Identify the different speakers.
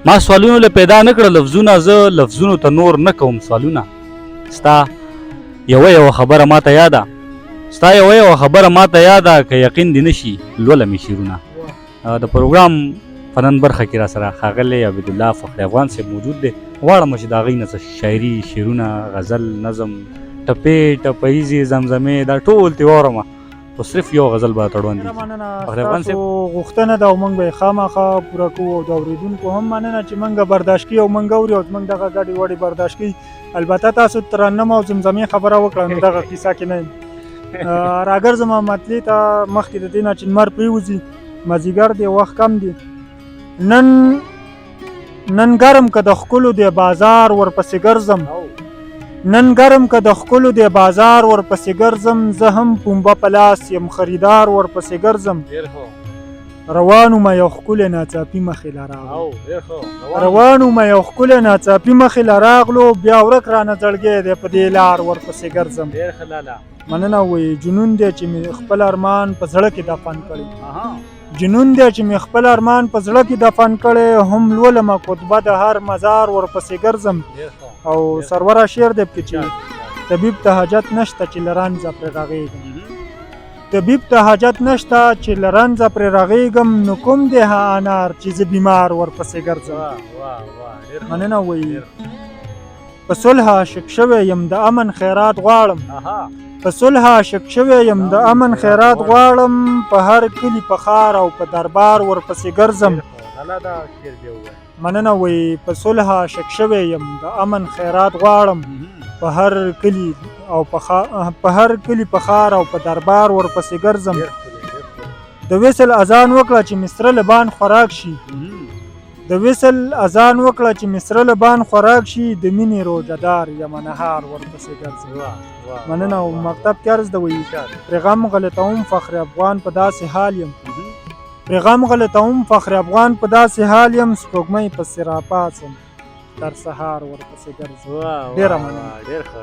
Speaker 1: ما سوالونو له پیدا نه کړه لفظونه، زه لفظونو ته نور نه کوم سوالونه. ستا یوه یوه خبره ما ته یاده، ستا یوه یوه خبره ما ته یاده، که یقین دې نه شي لوله مې شعرونه. د پروګرام په نن برخه کې را سره ښاغلی عبیدالله فخري افغان صاحب موجود دی. غواړم چې د هغوی نه څه شاعري، شعرونه، غزل، نظم، ټپې، ټپه ییزې زمزمې، دا ټول ترې واورم، خو صرف یو غزل به راته وړاندې
Speaker 2: ډېره
Speaker 1: کړي.
Speaker 2: مننه،
Speaker 1: فخري افغان
Speaker 2: ستاسو
Speaker 1: صاحب
Speaker 2: غوښتنه ده او موږ به یې خامخا پوره کوو، او د اورېدونکو هم مننه چې موږ برداشت کوي او موږ اوري او زموږ دغه ګډې وډې برداشت کوي. البته تاسو ترنم او زمزمې خبره وکړه، نو دغه کیسه کې نه یم. راګرځم مطلې ته. مخکې د دې نه چې لمر پرېوځي، مازدیګر دی، وخت کم دی. نن ګرم که د ښکلو دی بازار ورپسې ګرځم، نن ګرم که د ښکلو دی بازار ورپسې ګرځم، زه هم پومبه په لاس یم خریدار ورپسې ګرځم. روان ومه یو ښکلی ناڅاپي مخې له راغلو، روان ومه یو ښکلی ناڅاپي مخې له راغلو، بیا ورک رانه زړګی دی په دې لار ورپسې ګرځم. مننه. وایي جنون دی چې مې خپل ارمان په زړه کې دفن کړی، جنون دی چې مې خپل ارمان په زړه کې دفن کړی، هم لولمه قطبه د هر مزار ورپسې ګرځم. او سروره شعر دی پکې چې طبیب ته حاجت نشته چې له رنځه پرې رغېږم، طبیب ته حاجت نشته چې له رنځه پرې رغېږم، نو کوم دی ها انار چې زه بیمار ورپسې ګرځم. مننه. وایي په صلح عاشق شوی یم د امن خیرات غواړم، په صلح عاشق شوی یم د امن خیرات غواړم، په هر کلي په ښار او په دربار ورپسې ګرځم. مننه. وایي په صلح عاشق شوی یم د امن خیرات غواړم، په هر کلي او په هر کلي په ښار او په دربار ورپسې ګرځم. د وصل اذان وکړه چې مصره لبان خوراک شي، د وصل اذان وکړه چې مصره لبان خوراک شي، د مینې روژهدار یم نهار ورپسې ګرځم. مننه. او مکتب کې عرض د وایي پرې غم غلطوم فخر افغان په داسې حال یم، پرې غم غلطوم فخر افغان په داسې حال یم، سپوږمۍ پسې راپاڅم تر سهار ورپسې ګرځم. ډېره مننه.
Speaker 1: ډېر ښه.